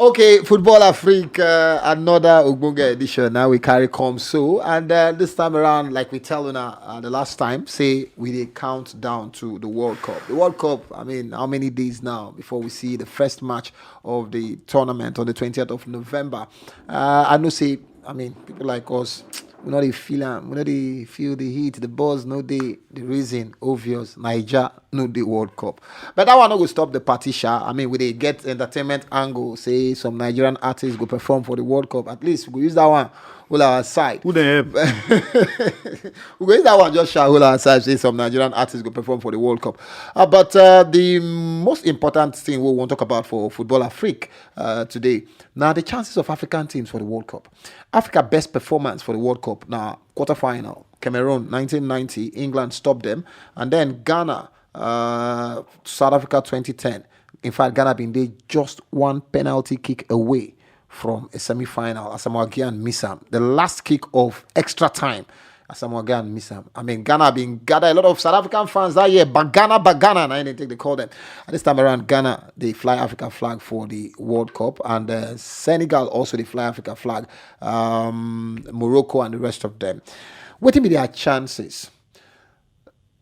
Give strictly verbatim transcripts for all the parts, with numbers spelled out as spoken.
Okay, Football Afrique, uh, another Ogbonge edition. Now we carry come so, and uh, this time around, like we tell una uh, the last time, say we dey count down to the World Cup. The World Cup, I mean, how many days now before we see the first match of the tournament on the twentieth of November? Uh, I know say, I mean, people like us, we no dey feel am, we no dey feel the heat, the buzz no dey. The reason obvious, Naija no dey World Cup. But that one no go stop the party, sha. I mean, we dey get entertainment angle, say some Nigerian artists go perform for the World Cup. At least we go use that one hold our side. Who dey help? We go use that one just sha hold our side, say some Nigerian artists go perform for the World Cup. Uh, but uh, the most important thing we wan talk about for Football Afrique uh, today, now the chances of African teams for the World Cup. Africa best performance for the World Cup, now quarterfinal, Cameroon nineteen ninety, England stopped them, and then Ghana, uh, South Africa twenty ten. In fact, Ghana bin dey just one penalty kick away from a semi-final. Asamoah Gyan miss am. The last kick of extra time, Asamoah Gyan miss am. I mean, Ghana bin gather a lot of South African fans that year. Bagana, Bagana, na im dem take dey call them. And this time around, Ghana dey fly Africa flag for the World Cup, and uh, Senegal also dey fly Africa flag. Um, Morocco and the rest of them. Wetin be their chances?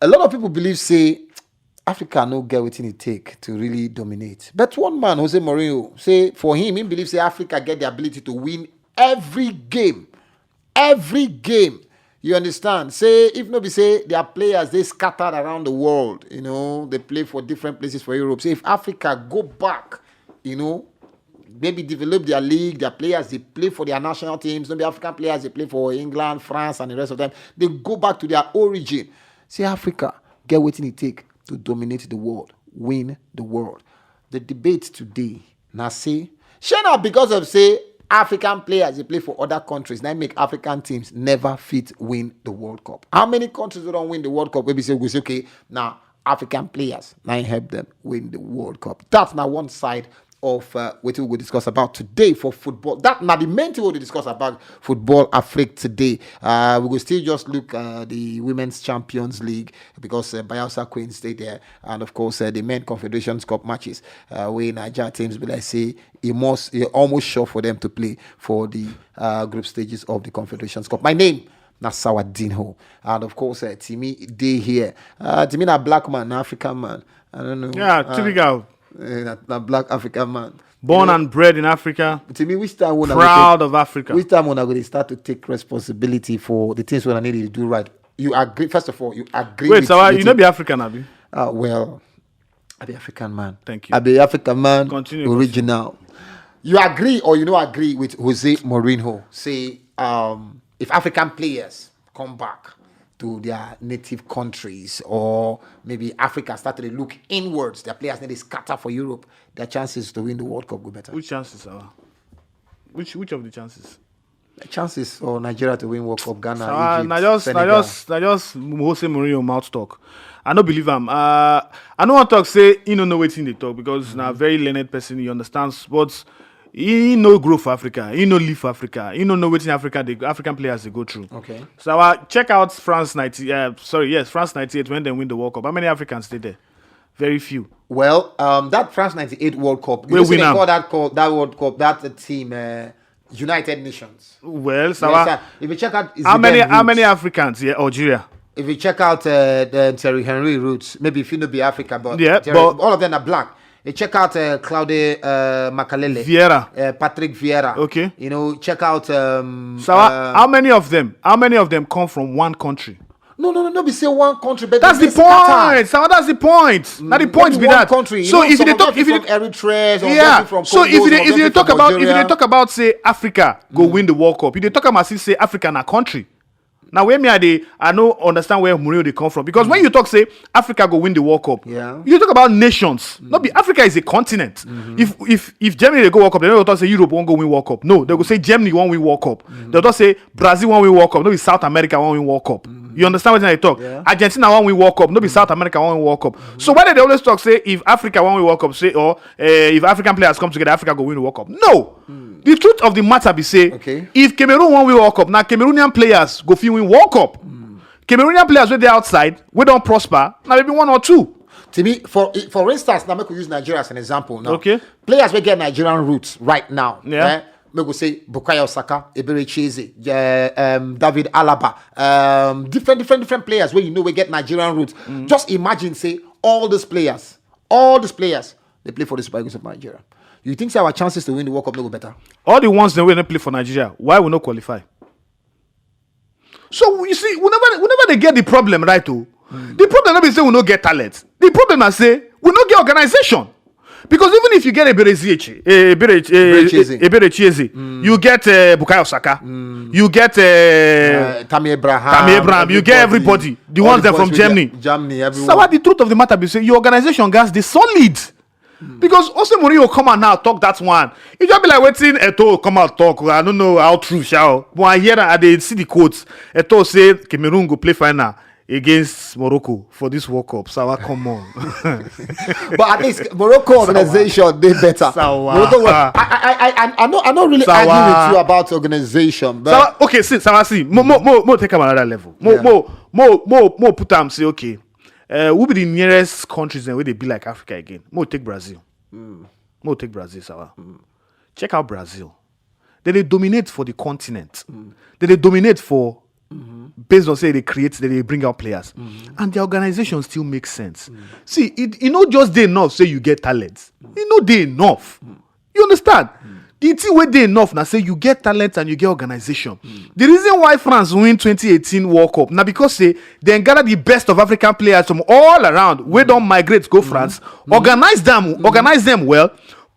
A lot of people believe say Africa no get wetin e take to really dominate. But one man, Jose Mourinho, say for him, he believe say Africa get the ability to win every game. Every game. You understand? Say if no be say their players dey scattered around the world, you know, they play for different places for Europe. Say if Africa go back, you know, maybe develop their league, their players dey play for their national teams, no be African players dey play for England, France, and the rest of them. They go back to their origin. Say Africa get wetin e take to dominate the world, win the world. The debate today na say, shey na because of say African players dey play for other countries na im make African teams never fit win the World Cup? How many countries wey don win the World Cup wey be say we go say, okay, na African players na im help them win the World Cup? That's na one side of uh, wetin we go discuss about today for football. That na the main thing we go discuss about Football Afrique today. Uh, we go still just look uh, the Women's Champions League because uh, Bayelsa Queens dey there, and of course uh, the Men Confederations Cup matches uh, wey Naija teams be like say e must, e almost sure for them to play for the uh, group stages of the Confederations Cup. My name na Sawadinho, and of course uh, Timi dey here. Uh, Timi na black man, na African man. I don't know. Yeah, Uh, typical. eh, na, na black African man. Born and bred in Africa. Timi, which time una go Proud take, of Africa. which time una go dey start to take responsibility for the things wey una need to do right? You agree, first of all, you agree. Wait, with Sawa, you wetin- no be African, abi? Ah, well, I be African man. Thank you. I be African man. Continue, Original. You agree or you no agree with Jose Mourinho? Say, um, if African players come back to their native countries, or maybe Africa start to dey look inwards, their players need to scatter for Europe, their chances to win the World Cup go better. Which chances, Sawa? Which which of the chances? Chances for Nigeria to win World Cup, Ghana, Sawa, Egypt, na just na Senegal. just na just Jose Mourinho mouth talk. I no believe am. Uh, I no wan talk say he no know wetin he dey talk because na very learned person, he understands, but he no grow for Africa. He no live for Africa. He no know wetin Africa dey African players dey go through. Okay. So I check out France ninety. Uh, sorry, yes, France ninety-eight when they win the World Cup. How many Africans dey there? Very few. Well, um, that France ninety-eight World Cup, you We know, say win they am. call that call that World Cup that uh, team uh, United Nations. Well, Yes, Sawa, sir. If you check out how many Zidane how many roots, Africans? Yeah, Algeria, if you check out uh, the Thierry Henry roots, maybe if you know be Africa, but Yeah, Thierry- but- all of them are black. You check out uh, Claude uh, Makelele, Vieira. uh, Patrick Vieira. Okay. You know, check out. Um, Sawa, uh, how many of them? How many of them come from one country? No, no, no, no. Be say one country, but That's they the scattered. Point. Sawa, that's the point. Not the Mm, point maybe be one that. country. You So know, if you some dey of talk, them if you from dey, Eritrea, some of yeah. them from So if you Congo, dey, some if of you them dey talk from about if you dey Algeria. Talk about say Africa go win the World Cup, you dey talk about say say Africa na country. Now where me I dey, I no understand where Mourinho dey come from, because when you talk say Africa go win the World Cup, Yeah. you talk about nations. Not be Africa is a continent. If if if Germany dey go World Cup, they no go talk say Europe won't go win World Cup. No, they go say Germany won't win World Cup. They talk say Brazil won't win World Cup. No be South America won't win World Cup. You understand what I talk? Yeah. Argentina won't win World Cup. No be South America won't win World Cup. So why they always talk say if Africa won't win World Cup, say or uh, if African players come together, Africa go win the World Cup? No. The truth of the matter be say, Okay. if Cameroon won't win World Cup, now Cameroonian players go fit win World Cup. Cameroonian players wey dey outside, wey don prosper, na maybe one or two. To me, for for instance, now make we use Nigeria as an example. Now, Okay. Players we get Nigerian roots right now. Yeah. Eh? Make we say Bukayo Saka, Eberechi Eze, eh, um, David Alaba, um, different, different, different players where you know we get Nigerian roots. Just imagine, say, all these players, all these players, they play for the Super Eagles of Nigeria. You think say our chances to win the World Cup no go better? All the ones that we don't play for Nigeria, why we not qualify? So you see, we never, we never they get the problem right. Oh, the problem not be say we no get talent. The problem I say we no get organization. Because even if you get Eberechi Eze, eh, Eberechi Eze, Eberechi Eze. Eberechi Eze, you get uh, Bukayo Saka, you get uh, Uh, Tammy Abraham, Tammy Abraham, you get everybody. The all ones that boys from we Germany. get, Germany, everyone. So what the truth of the matter be say your organization guys they solid. Because Jose Mourinho come out now talk that one. It just be like waiting Eto come out talk. I don't know how true shall. But I hear that I dey see the quotes. Eto say Cameroon go play final against Morocco for this World Cup. So I come on. But at least Morocco organization they better. Sawa. Morocco, well, I, I, I, I, I know, I don't really Sawa. Argue with you about organization, but So, okay, see, so I see. More, more, more, more take am another level. More, Yeah. more, more, more, more put am say okay. Uh, who be the nearest countries then where they be like Africa again? More take Brazil. More take Brazil, Sawa. Check out Brazil. They they dominate for the continent. They they dominate for based on say they create, they, they bring out players, and their organization still makes sense. See, it, it not just dey enough say you get talent. It not dey enough. You understand? The thing wey dey enough now say you get talent and you get organization. The reason why France win twenty eighteen World Cup now because say then gather the best of African players from all around. We don't migrate go France, organize them, organize them well,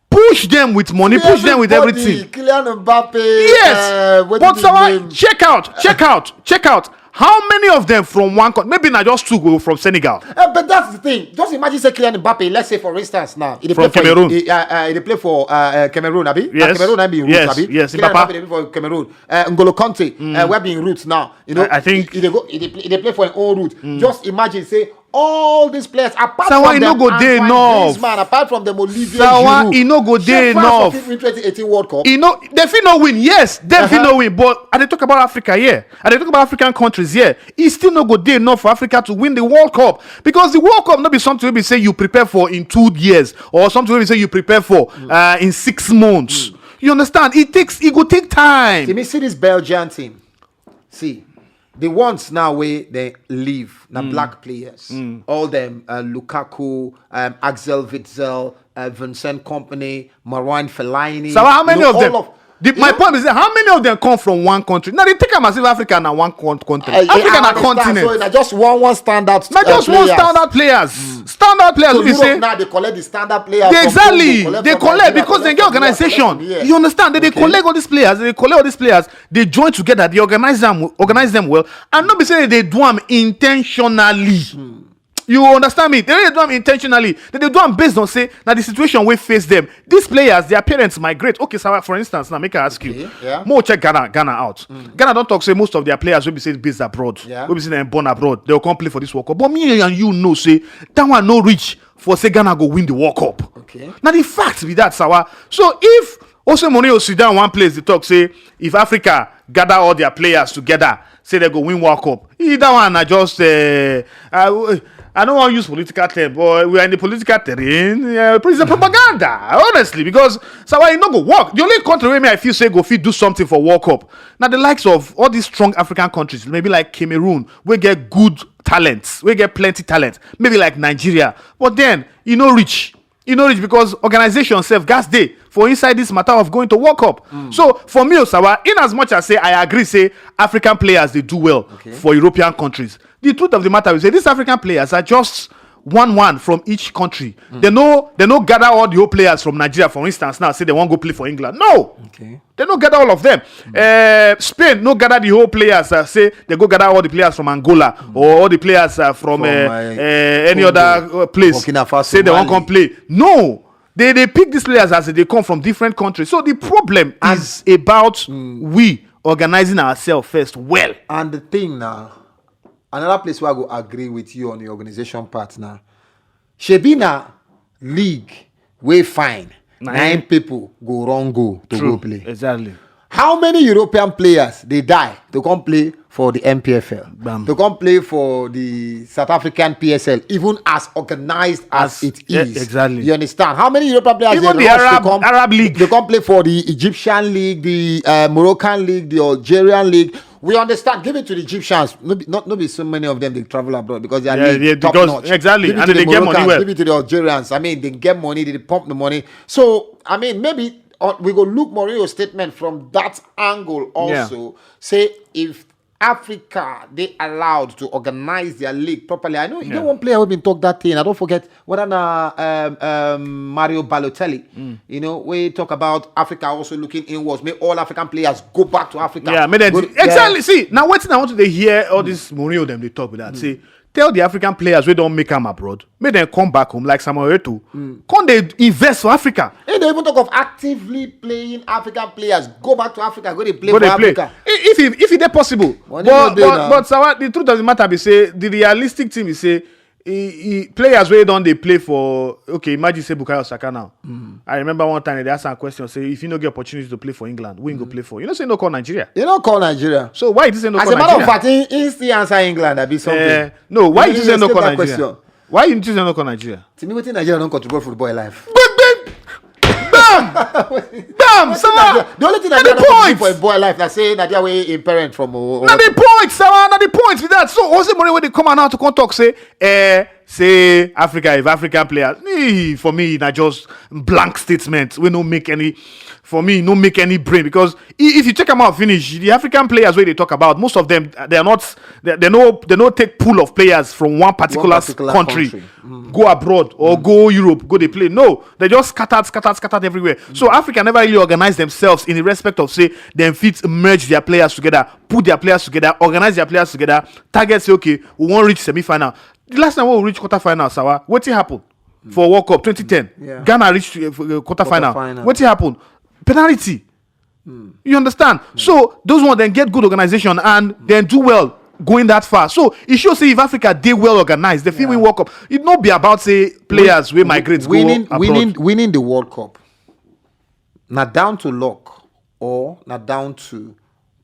push them with money, push them with Everybody, everything. Kylian Mbappe. Yes, Uh, what but is his Sawa, name? Check out, check out, check out. How many of them from one country? Maybe not just two go from Senegal. Uh, but that's the thing. Just imagine say Kylian Mbappe. Let's say for instance now, he dey From play for, Cameroon. He, uh, uh, he dey play for uh, uh, Cameroon, abi? Yes. Cameroon, I be roots, Yes, abi? yes, Kylian Papa. Mbappe dey play for Cameroon. Uh, N'Golo Kante, uh, where be in roots now? You know, I- I think- he, he dey go. He dey play, he dey play for an own route. Just imagine say all these players apart Sawa, from e them, no go dey Antoine enough. Griezmann, apart from them, Olivier Sawa, Giroud, e no go shey dey France enough. Fit win twenty eighteen World Cup. You know, they fit no win. Yes, they fit Uh-huh. no win. But I dey talk about Africa here. I dey talk about African countries here. E still no go dey enough for Africa to win the World Cup because the World Cup no be something we be say you prepare for in two years or something we be say you prepare for uh, in six months. You understand? It takes. It go take time. Let me see this Belgian team. See, the ones now where they leave, now black players, all them uh, Lukaku, um, Axel Witsel, uh, Vincent Kompany, Marouane Fellaini. So how many You know, of them? all of- The, you my know, point is that how many of them come from one country? Now they take them as if Africa na one con- country. uh, Africa I na understand. continent. So na just one one standout. Na uh, just one players. Standout players. Standout players. So We be Europe say now they collect the standard players. They from exactly. Congo, They from collect Nigeria, because they collect get from here, organization. collect from here. You understand? They, they Okay. Collect all these players. They collect all these players. They join together. They organize them. Organize them well. And not be say they do them intentionally. You understand me? They don't do them intentionally. They, they do them based on say now the situation we face them. These players, their parents migrate. Okay, so for instance, now make I ask you. Okay, yeah. More check Ghana, Ghana out. Ghana don't talk say most of their players will be say based abroad. Yeah. Will be say they're born abroad. They'll come play for this World Cup. But me and you know say that one no reach for say Ghana go win the World Cup. Okay. Now the fact be that Sawa. So if Jose Mourinho sit down one place, they talk say if Africa gather all their players together, say they go win World Cup. He that one I just uh, I, I don't want to use political term, but we are in the political terrain. Uh, it's a propaganda, honestly, because Sawa e no go work. The only country where me I feel say go fit do something for World Cup. Now the likes of all these strong African countries, maybe like Cameroon, we get good talents, we get plenty talent, maybe like Nigeria, but then you know rich. You know rich because organization self gas day for inside this matter of going to World Cup. So for me, Osawa, in as much as say I agree, say African players they do well Okay. For European countries. The truth of the matter is say these African players are just one one from each country. They no they no gather all the whole players from Nigeria, for instance, now say they won't go play for England. No, Okay. They no gather all of them. Uh, Spain no gather the whole players. Uh, say they go gather all the players from Angola or all the players uh, from, From, uh, uh, uh, any Congo, other uh, place. Burkina Faso, Say they won't Mali. Come play. No, they they pick these players as they come from different countries. So the problem is about we organizing ourselves first. Well, And the thing now, another place where I go agree with you on the organization part now. Shebi na league way fine. Na Nine im- people go wrong go to True. Go play. Exactly. How many European players dey die to come play for the N P F L, to come play for the South African P S L, even as organized as, as it is? Yeah, exactly. You understand? How many European players, even the Arab, Arab league, they come play for the Egyptian league, the uh, Moroccan league, the Algerian league? We understand. Give it to the Egyptians. No be, not, not be so many of them, they travel abroad because they are, yeah, top notch. Exactly. And they get money well. Give it to the Algerians. I mean, they get money, they pump the money. So, I mean, maybe uh, we go look Mourinho statement from that angle also. Yeah. Say if Africa they allowed to organize their league properly. I know you, yeah, know one player who been talk that thing. I don't forget whether na um, um, Mario Balotelli. Mm. You know, we talk about Africa also looking inwards. May all African players go back to Africa. Yeah, make them go, exactly. Yeah. See, now what I want to hear all this Mourinho them they talk with that. Mm. See, tell the African players we don't make them abroad. Make them come back home like Samuel Eto'o. Mm. Come they invest for Africa. And they even talk of actively playing African players. Go back to Africa. Go they play, go for they play Africa. If if if it possible. But but, but Sawa, the truth of the matter be say the realistic thing is say he, he, players where don't they play for, okay, imagine say Bukayo Saka now. Mm. I remember one time they asked a question say if you no get opportunity to play for England, we go play for. You know say no call Nigeria. You no call Nigeria. So why did you say no call Nigeria? As a matter of fact, he, he still answer England. That be something. Uh, no, why did you say no call Nigeria? Why you say no call Nigeria? To me, wetin Nigeria don't contribute football life. Bam! Bam! Sama! The only thing Nigeria don't contribute for a boy life, like say Nigeria way in parent from. Na the point, Sama, na the point with that. So Jose Mourinho when they come out now to come talk say, eh, say Africa, if African players, me, for me, na just blank statement. We no make any, for me, no make any brain because if you check them out finish, the African players where they talk about, most of them they are not, they, they no they no take pool of players from one particular, one particular country, country. Mm. Go abroad or go Europe, go they play. No, they just scattered, scattered, scattered everywhere. Mm. So Africa never really organized themselves in the respect of say them fit merge their players together, put their players together, organize their players together, target say, okay, we won't reach semi-final. The last time we reach quarter-final, Sawa, what happened for World Cup twenty ten? Yeah. Ghana reached uh, quarter-final. Quarter-final. What happened? Penalty. You understand? So those ones then get good organization and then do well going that far. So it shows say if Africa they well organized, the film will work up. It not be about say players will migrate, winning, go abroad. Winning, winning the World Cup. Now down to luck or now down to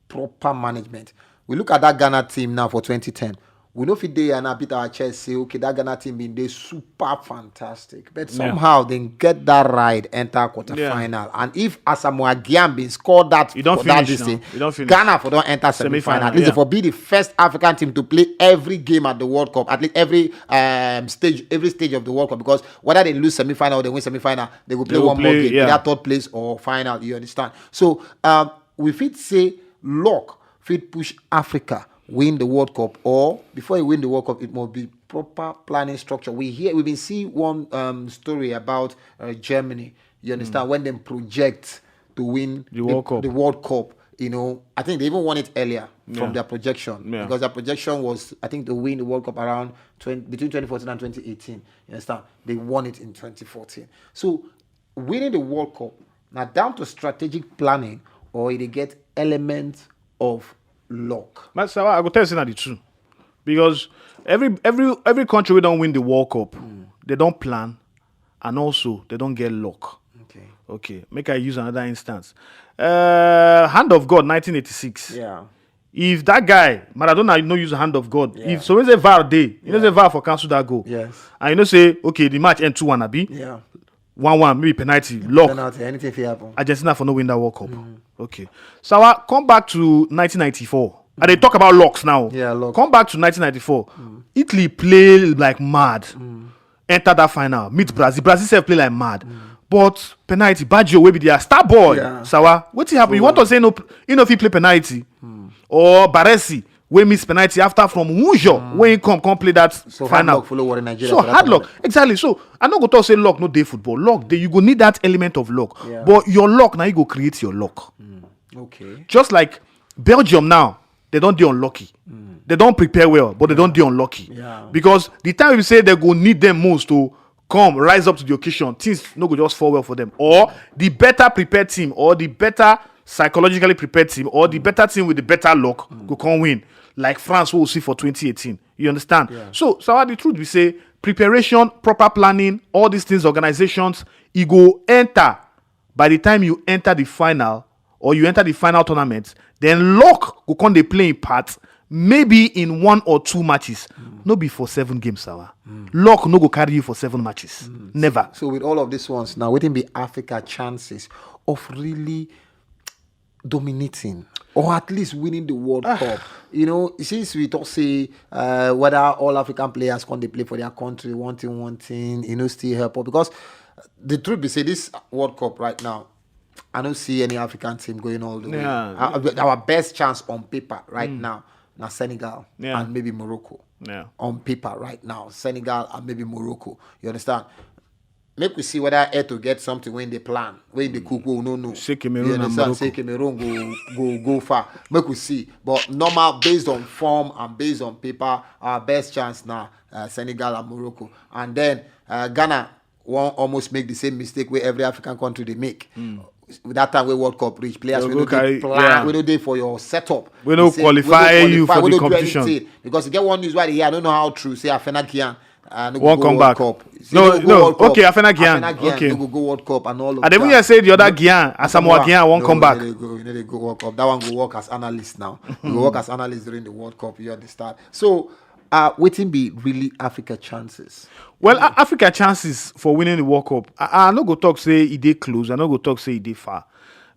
proper management. We look at that Ghana team now for twenty ten. We know if they and I beat our chest, say, okay, that Ghana team been they super fantastic. But somehow they get that ride, enter quarterfinal. And if Asamoah Gyan been score that, you don't finish. Ghana for don't enter semi-final. At least for be the first African team to play every game at the World Cup, at least every um, stage, every stage of the World Cup. Because whether they lose semi-final or they win semi-final, they will play one more game, either third place or final. You understand? So um, we fit say luck fit push Africa win the World Cup, or before you win the World Cup, it must be proper planning structure. We hear, we been see one um, story about uh, Germany. You understand, when they project to win the World Cup. The World Cup, you know, I think they even won it earlier from their projection, because their projection was, I think, to win the World Cup around twenty, between twenty fourteen and twenty eighteen. You understand? They won it in twenty fourteen. So winning the World Cup now down to strategic planning, or they get element of luck. Master, I go tell you say na the two, because every every every country we don't win the World Cup, they don't plan, and also they don't get luck. Okay. Okay, make I use another instance. Uh, Hand of God, nineteen eighty-six. Yeah. If that guy Maradona no use hand of God, if so we say VAR day, you know say VAR for cancel that goal. Yes. And you know say okay, the match end two one abi. Yeah. One one, maybe penalty, luck. Penalty, anything fit happen. Argentina for no win that World Cup. Okay. So I come back to nineteen ninety-four. And they talk about locks now. Yeah, luck. Come back to nineteen ninety-four. Italy play like mad. Enter that final, meet Brazil. Brazil self play like mad. But penalty, Baggio will be their star boy. Yeah. Sawa, what happen? You want to say no? You know if he play penalty or Baresi, we miss penalty after from Wujo when he come come play that final. So hard luck follow what in Nigeria. So hard luck, exactly. So I no go talk say luck no dey football. Luck dey, you go need that element of luck. Yeah. But your luck now you go create your luck. Okay. Just like Belgium now, they don't dey unlucky. They don't prepare well, but they don't dey unlucky. Yeah. Because the time we say they go need them most to come rise up to the occasion, things no go just fall well for them. Or the better prepared team, or the better psychologically prepared team, or the better team with the better luck go come win. Like France, we will see for twenty eighteen. You understand? Yeah. So, so the truth we say preparation, proper planning, all these things, organizations, it go enter by the time you enter the final or you enter the final tournament, then luck go come dey play im part, maybe in one or two matches. No be for seven games, Sawa. Luck no go carry you for seven matches. Never. So with all of these ones now, wetin be Africa chances of really dominating or at least winning the World Cup? You know, since we talk say uh, whether all African players come dey play for their country, one thing, one thing, you know, still help up because the truth be say this World Cup right now, I don't see any African team going all the way. Yeah. Our, our best chance on paper right now na Senegal Yeah. and maybe Morocco. Yeah. On paper right now, Senegal and maybe Morocco. You understand? Make we see whether Eto get something when they plan, when they cook, we no know. Say Cameroon You and understand? Morocco. Say Cameroon go go go far. Make we see. But normal, based on form and based on paper, our best chance now uh, Senegal and Morocco. And then uh, Ghana won't almost make the same mistake where every African country they make. With that time where World Cup reach, players They'll we go don't carry- get plan, yeah. we don't dey for your setup. We no They say, qualify we no you for qualify, we the don't do competition. Anything. Because you get one news why they hear, I don't know how true. Say Afena Gyan uh, no go Won't go come World back. Cup. Say No, no go no. World Cup. Okay, Afena Gyan. Afena Gyan Okay. No go go World Cup and all of I dey that. even hear say the other Gyan, Asamoah Gyan, won't No, come you back. No dey go, you no dey go World Cup. That one go work as analyst now. You go work as analyst during the World Cup. You understand? So, uh, waiting be really Africa chances. Well, A- Africa chances for winning the World Cup. I, I no go talk say e dey close. I no go talk say e dey far,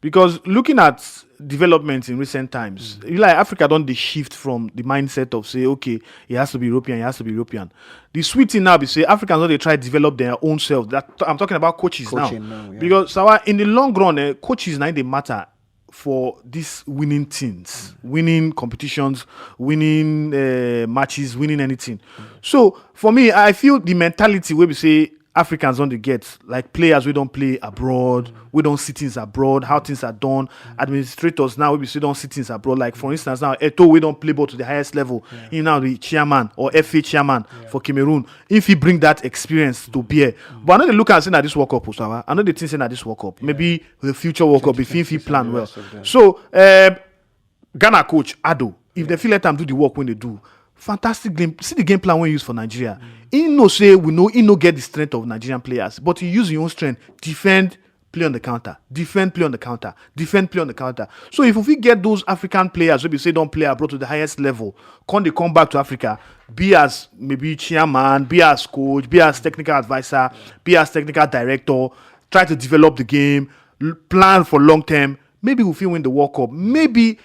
because looking at development in recent times, you like Africa don dey shift from the mindset of say, okay, it has to be European, it has to be European. The sweet thing now be say Africans don dey try develop their own self. That I'm talking about coaches Coaching now. Now, yeah. Because Sawa, in the long run, eh, coaches now dey matter for these winning things, winning competitions, winning uh, matches, winning anything. So for me, I feel the mentality wey be say Africans don dey get, like players wey don play abroad, wey don see things abroad, how things are done. Administrators now wey be say don see things abroad. Like for instance now, Eto wey don play ball to the highest level, he now the chairman or F A chairman for Cameroon. If he bring that experience to bear, but I no dey look and say na this World Cup, Osawa. I no dey think say na this World Cup. Maybe the future World Cup if he fit plan well. So um, Ghana coach Ado, if they feel let am do the work when they do, fantastic game. See the game plan we use for Nigeria. He know say we know he no get the strength of Nigerian players, but he use his own strength, defend, play on the counter, defend, play on the counter, defend, play on the counter. So if we get those African players wey be say don play abroad to the highest level, come they come back to Africa, be as maybe chairman, be as coach, be as technical advisor, be as technical director, try to develop the game, l- plan for long term. Maybe we fit win the World Cup. Maybe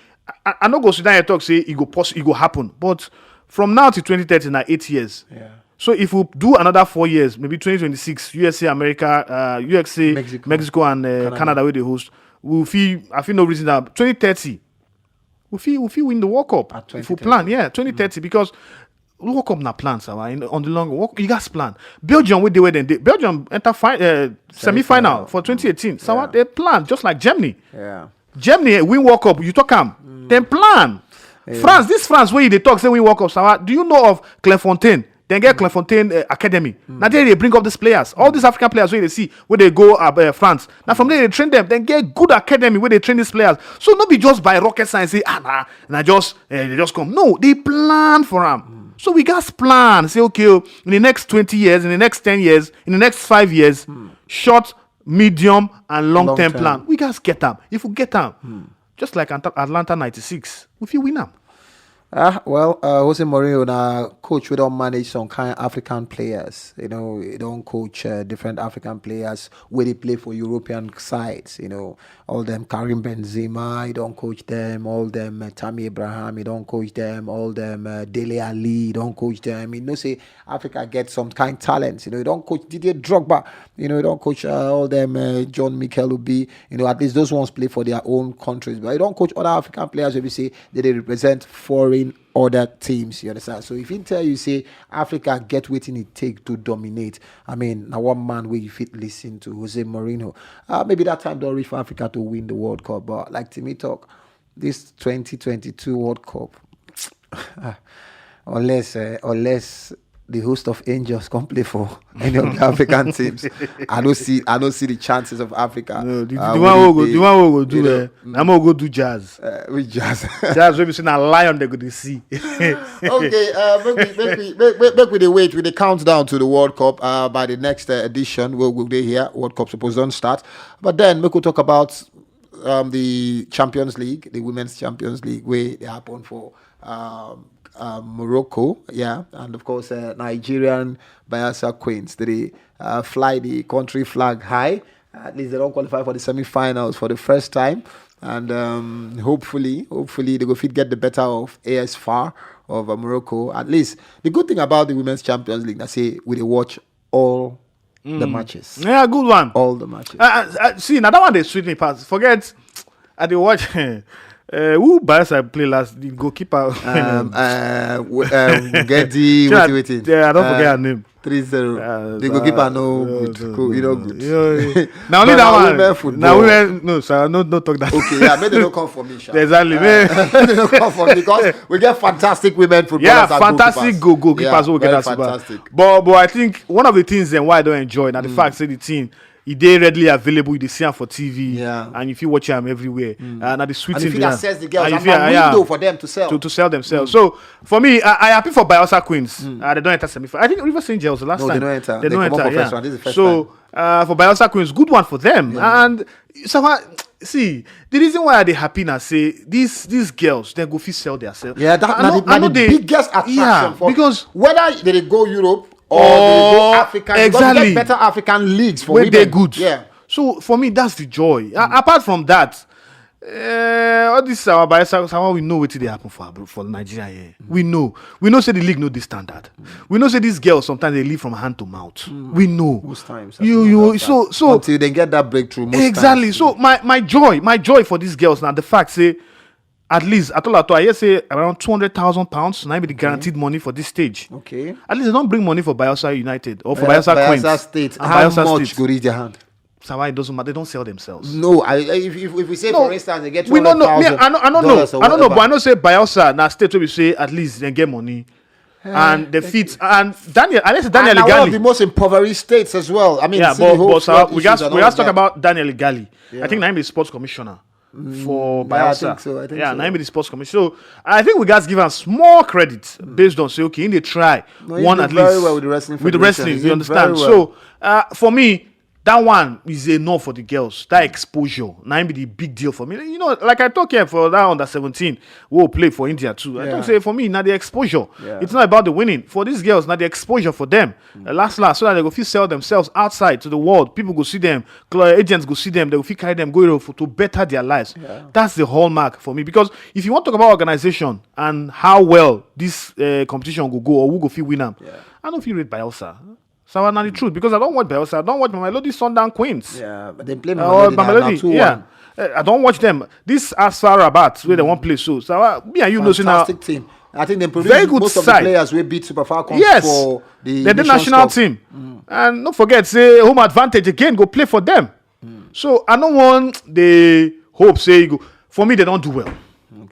I, I no go sit down and talk say it go poss- it go happen. But from now to twenty thirty, na eight years. Yeah. So if we do another four years, maybe twenty twenty-six, U S A, America, uh, U S A, Mexico, Mexico. and uh, Canada. Wey they host, we feel I feel no reason that twenty thirty, we feel we feel win the World Cup At if we twenty thirty. Plan, yeah, twenty thirty because World Cup na plan, Sawa. In, on the long walk, you guys plan. Belgium, where they were then, they, Belgium enter fi- uh, semi-final for twenty eighteen. Sawa, Yeah. They plan just like Germany. Yeah. Germany win World Cup, you talk am, then plan. France, this France where they talk say win World Cup, Sawa. Do you know of Clairefontaine? Then get Clairefontaine uh, Academy. Now there they bring up these players. All these African players where they see where they go uh, uh, France. Now from there they train them. Then get good academy where they train these players. So not be just by rocket science say ah nah, and I just uh, they just come. No, they plan for them. So we guys plan. Say okay, oh, in the next twenty years, in the next ten years, in the next five years, short, medium, and long term Long term. Plan. We guys get them. If we get them, just like Ant- Atlanta ninety-six, we feel win them. Ah, well, uh, Jose Mourinho na coach wey don manage some kind African players. You know, he don coach uh, different African players wey dey play for European sides. You know, all them Karim Benzema, he don coach them. All them uh, Tammy Abraham, he don coach them. All them uh, Dele Alli, he don coach them. You know, say Africa get some kind talents. You know, he don coach Didier Drogba. You know, he don coach uh, all them uh, John Mikel Obi. You know, at least those ones play for their own countries. But he don coach other African players wey be say they dey represent foreign other teams. You understand? So if he tell you say Africa get wetin it take to dominate, I mean, na one man wey you fit listen to, Jose Mourinho. Uh, maybe that time don reach for Africa to win the World Cup. But like Timmy talk, this twenty twenty-two World Cup, unless uh, unless the host of angels come play for any of the African teams, I don't see I don't see the chances of Africa. No, the, uh, the one we winning go, the- the one we go do, you know, eh, I'm gonna go do jazz. uh, with jazz. Jazz wey be say na lion they go dey see. Okay, uh, make, we, make, we, make, make, make we dey wait with the countdown to the World Cup uh, by the next uh, edition. We'll, we'll be here. World Cup supposed to start, but then make we talk about um, the Champions League, the Women's Champions League, where they happen for um, uh, Morocco, yeah, and of course uh, Nigerian Bayelsa Queens. They uh, fly the country flag high. At least they don't qualify for the semi-finals for the first time, and um, hopefully, hopefully they go fit get the better of A S F A R of uh, Morocco. At least the good thing about the Women's Champions League, I say we dey watch all the matches, Yeah, good one. all the matches. Uh, uh, uh, see, now that one they sweet me pass. Forget, I dey watch. Uh, who Bayelsa play last? The goalkeeper. Um, uh, w- um, get the Sure, waiting, waiting. Yeah, I don't Uh, forget her name. Three zero. Uh, The goalkeeper uh, no uh, good. uh, Cool, you know uh, good. yeah, yeah. Now only But that na one. Women football. Now women. No, sir, no, no talk that. Okay, yeah, maybe they don't come for me, sha. Exactly. Uh, they don't come for me because we get fantastic women footballers. Yeah, and fantastic goalkeepers. goal goalkeepers Yeah, wey get very that super. Fantastic. But but I think one of the things then why I don't enjoy now the fact say the team e dey readily available, you dey see am for T V, Yeah. And you fit watch am everywhere. Uh, na the sweet And you thing fit dey assess the am. girls And you and fit- na yeah, window for them to sell. to, to sell themselves. So for me, I, I happy for Bayelsa Queens. Uh, they don't enter semi. I think Rivers Angels the last No, time. they don't enter. They They don't come enter. for first Yeah. round. This is the first So uh, for Bayelsa Queens, good one for them. And so far, see, the reason why I dey happy now say these these girls then go fit sell themselves. Yeah, that I na know- the, I na know the they- biggest attraction Yeah, for because whether they dey go Europe or, Or- they dey go Africa, because we exactly. get better African leagues for Wey women. Dey good. Yeah. So for me, that's the joy. A- apart from that, uh, all this our bias, our we know wetin dey happen for abroad, for Nigeria here. We know, we know say the league no dey standard. We know say these girls sometimes they live from hand to mouth. We know. Most times, you I you think so about so that. Until they get that breakthrough. Most Exactly. Times. So my my joy, my joy for these girls now the fact say at least at all at all I hear say around two hundred thousand pounds now be the guaranteed money for this stage. Okay. At least they don't bring money for Bayelsa United or for Bayelsa, Bayelsa Queens Bayelsa State. and How Bayelsa much State. Go reach their hand? So why it doesn't matter? They don't sell themselves. No, I, I- if, if, if we say No, for instance they get we don't know. Me, two hundred thousand I don't, I don't dollars know. or I don't know, but I whatever. Know say Bayelsa na state where we say at least they get money, and the fit and Daniel. I say Daniel And na one of Igali. The most impoverished states as well. I mean, Yeah, see the but, whole but sir, flood we issues guys and we all guys of talk that. About Daniel Igali. Yeah. I think now he be sports commissioner for Yeah, I Bayelsa. think so, I think yeah, so. Now he be the sports commissioner. So I think we guys give him small credit based on say okay, he dey try No, he one did at very least well with the wrestling with the federation. Wrestling. He You did understand? Very well. So uh, for me, that one is enough for the girls. That exposure, now be the big deal for me. You know, like I talk here for that under seventeen, we'll play for India too. I Yeah. Talk say for me, now the exposure. Yeah. It's not about the winning for these girls. Now the exposure for them. Uh, last last, so that they go fit sell themselves outside to the world. People go see them. Cl- agents go see them. They go fit carry them go Europe for, to better their lives. That's the hallmark for me because if you want to talk about organization and how well this uh, competition go go or who go fit win am, I don't feel rate Bayelsa. So na the truth because I don't watch Bayelsa. I don't watch Mamelodi Sundown Queens. Yeah, but they play Oh, Mamelodi now, now Mamelodi, two one. Yeah. Uh, I don't watch them. This AS FAR Rabat where they won't play so. So uh, me and you know say now Fantastic team. I think they produce Very good most of side. The players will beat Super Falcons Yes, for the they're the Nations national Cup. Team, and don't forget say home advantage again go play for them. So I don't want the hope say you go. For me, they don't do well.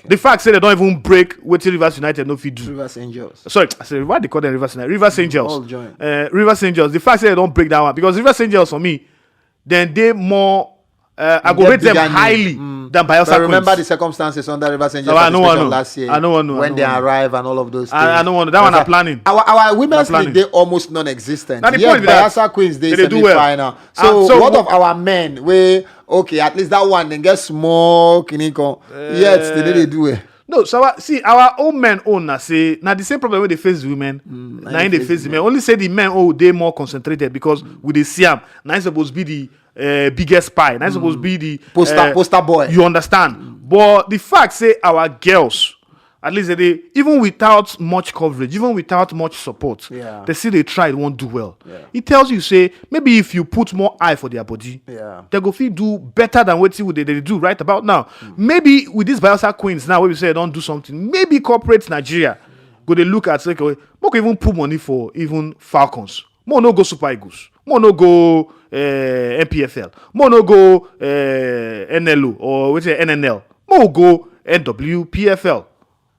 The fact say they don't even break what Rivers United no fit do. Rivers Angels. Sorry, I say why they call them Rivers United? Rivers Angels. All join. Uh, Rivers Angels. The fact say they don't break that one because Rivers Angels for me, then they more. Uh, I go Get rate them bigger name. Highly than Bayelsa But remember Queens. the circumstances under Rivers Angels No, I don't administration wanna- last year I don't wanna- I when don't they wanna- arrive and all of those I- I things. don't wanna- that one That's I'm planning. Our, our women's I'm planning. League, they almost non-existent. Now the Yes, point be that Bayelsa Queens they, they, they do well. Semi-final. And So, so what wha- of our men? We okay, at least that one they get small kinikon. Yet they did do it. No, so our, see our own men own na say now the same problem wey they face the women. Now they they face face the the men. Only say the men oh they more concentrated because we dey see am. Now it's supposed to be the uh, biggest pie. Now it's supposed to be the Poster, uh, poster boy. You understand? But the fact say our girls, at least they even without much coverage, even without much support, Yeah. They see they try, they won't do well. Yeah. It tells you say maybe if you put more eye for their body, Yeah. They go fit do better than what they, they do right about now. Maybe with these Bayelsa Queens now, where we say they don't do something, maybe corporate Nigeria go they look at say okay, we can even put money for even Falcons. More no go Super Eagles. More no go uh, N P F L. More no go uh, N L O or what's it, N N L. More go N W P F L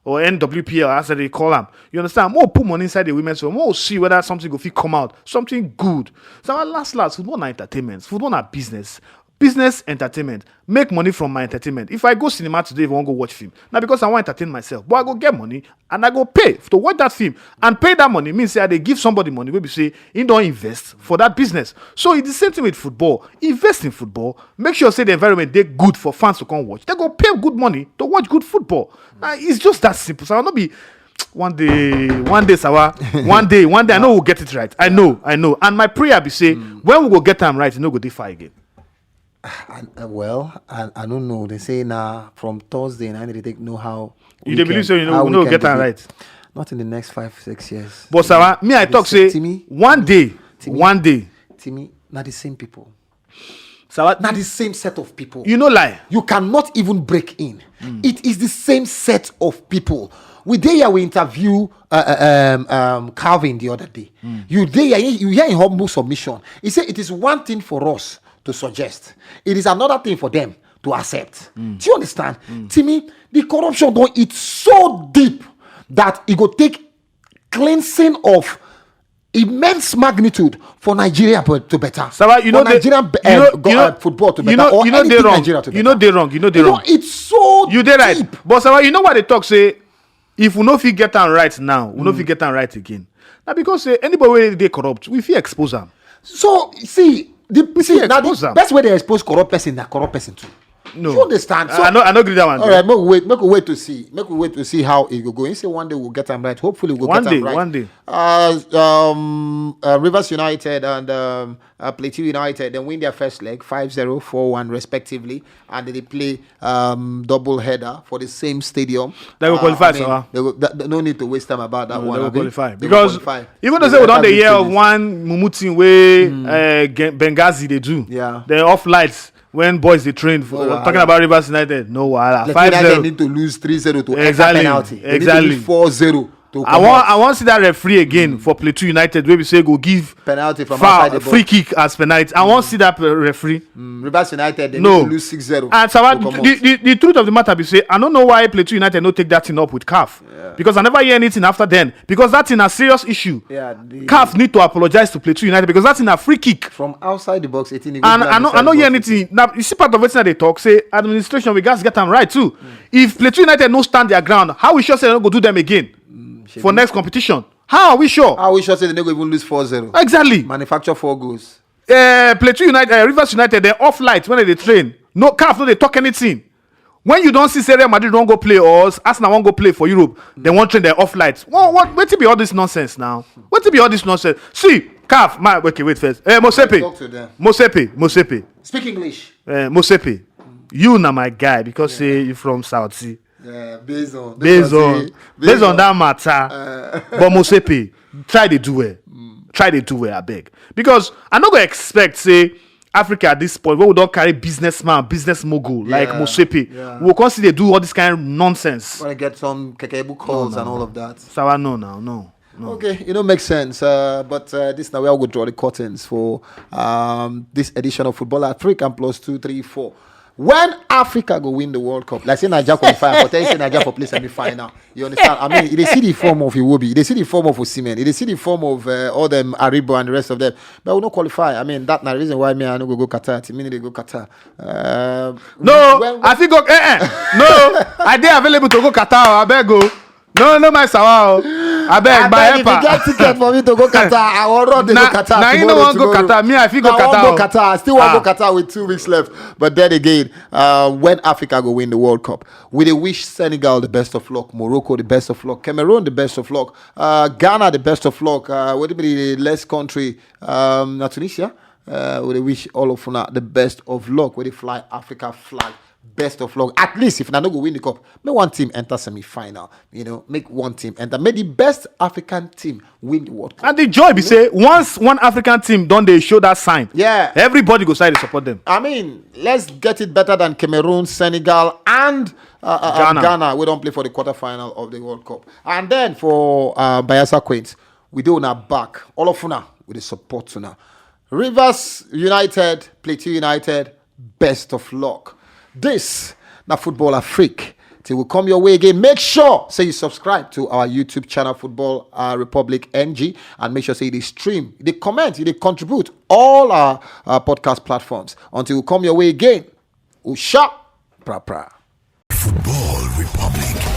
or N W P L as they call them. You understand? More put money inside the women's world. More see whether something go fit come out. Something good. So our last last football na entertainment. Football na business. Business, entertainment. Make money from my entertainment. If I go cinema today, if I wan go watch film, na because I wan entertain myself. But I go get money and I go pay to watch that film. And pay that money mean say I dey give somebody money wey be say he don invest for that business. So it's the same thing with football. Invest in football. Make sure say the environment dey good for fans to come watch. They go pay good money to watch good football. Na, it's just that simple. So I no be one day, one day, Sawa, one day, one day, I know we'll get it right. I know, I know. And my prayer be say, when we go get am right, e no go dey far again. I, uh, well, I, I don't know. They say now from Thursday, and I need to take know how. You dey believe say you know we no get am right? Not in the next five, six years. But Sawa, me I talk say Timmy, one day, one day. Timmy, not the same people. Sawa, Not the same set of people. You no lie. You cannot even break in. It is the same set of people. We dey here, we interview uh, uh, um, um, Calvin the other day. You dey here, you hear in humble submission. He said it is one thing for us to suggest. It is another thing for them to accept. Do you understand? Timmy, the corruption don eat so deep that e go take cleansing of immense magnitude for Nigeria to better. Sawa, you know the- Nigerian you know- go- you know- uh, football to better. You know, or you know they anything wrong. Nigeria to You know better. they wrong. You know they You know, wrong. It's so You dey right. Deep. But Sawa, you know what they talk say? If we no fit get am right now, we no fit get am right again. Now because say anybody wey dey corrupt, we fit expose am. So see the see, now expose the am. Best way they expose corrupt person, na corrupt person too. No, You understand? So- I no, I no agree that one. All right, make we wait, make we wait to see, make we wait to see how it go go. He say one day we'll get am right. Hopefully we'll One get day, am right. One day. Uh, um, uh, Rivers United and um, uh, Plateau United then win their first leg five zero, four one respectively, and they play um, double header for the same stadium. They go Uh, qualify, I mean, Sawa. They go, that, no need to waste time about that No, one. they go Abi? qualify They go because qualify. Even though They say we go don dey enter hear the of stages. One Mumu thing wey uh, Gen- Benghazi dey do. Yeah. They off lights when boys dey train for No wahala. Talking about Rivers United. No wahala. Plateau Five United zero. Need to lose three zero to Exactly, extra penalty. They need to exactly. Lose four zero to I want comot. I want see that referee again for Plateau United wey be say go give Penalty from foul, outside the box. Free kick as penalty. I want see that uh, referee. Mm, Rivers United they No. Need to lose six zero. And Sawa, To comot. the, the, the truth of the matter be say I don't know why Plateau United no take that thing up with CAF because I never hear anything after then because that thing na serious issue. Yeah, the- CAF need to apologize to Plateau United because that thing na free kick. From outside the box, eighteen. And I no I no hear anything. Now you see part of wetin I dey talk say administration we gats get am right too. If Plateau United no stand their ground, how we sure say dem no go do them again for next competition? How are we sure? How we sure say they no go even lose four zero? Exactly. Manufacture four goals. Uh, Plateau United, uh, Rivers United, dem off light when they train. No CAF no dey talk anything. When you don see say Real Madrid don go play or Arsenal wan go play for Europe, dem wan train dem off light. What what wetin be all this nonsense now? Wetin be all this nonsense? See CAF, my okay wait first. Eh, Mosepe, Talk to them. Mosepe, Mosepe. Speak English. Eh, Mosepe, you na my guy because say you from South Sea. Yeah, based on Based on based on that matter, but Mosepe try dey do well, try dey do well abeg because I no go expect say Africa at this point wey we don carry businessman, business mogul like Yeah, Mosepe, yeah. We go come still dey do all this kind of nonsense. When I get some kekebu calls and all of that. Sawa no now no. No. Okay, it don't make sense. Uh, but uh, this now we will draw the curtains for um, this edition of Football Africa plus two, three, four. When Africa go win the World Cup, like say Nigeria qualify, but tell you say Nigeria for play semi-final. You understand? I mean, they see the form of Iwobi, they see the form of Osimhen, they see the form of uh, all them Aribo and the rest of them. But we no qualify. I mean, that na the reason why me I no go go Qatar. Timini they go Qatar. Uh, No, when- I fit go. Eh, eh. No, I dey available to go Qatar. I beg go. No, no, my Sawa. I beg, my Abeg, if you helper. Get ticket for me to go Qatar, I wan run dey Na- go Qatar na you tomorrow. No wan go Tomorrow. Qatar. Me, I fit go I wan Qatar. Go Oh. Qatar. I still wan Ah. Go Qatar with two weeks left. But then again, uh, when Africa go win the World Cup, we dey wish Senegal the best of luck, Morocco the best of luck, Cameroon the best of luck, uh, Ghana the best of luck. Uh, what be the last country? Um, na Tunisia. Uh, we dey wish all of una the best of luck. We dey fly Africa flag. Best of luck. At least if una no go win the cup, make one team enter semi-final. You know, make one team enter. Make the best African team win the World Cup. And the joy be say once one African team don dey show that sign, Yeah. Everybody go side to support them. I mean, let's get it better than Cameroon, Senegal, and uh, uh, uh, Ghana. Ghana. We don't play for the quarterfinal of the World Cup. And then for uh, Bayelsa Queens, we do on our back. All of una, we dey support una. Rivers United, Plateau United, best of luck. This na Football Afrique. Till we come your way again, make sure say you subscribe to our YouTube channel, Football uh, Republic N G, and make sure say you dey stream, you dey comment, you dey contribute all our, our podcast platforms. Until we come your way again, usha, pra pra. Football Republic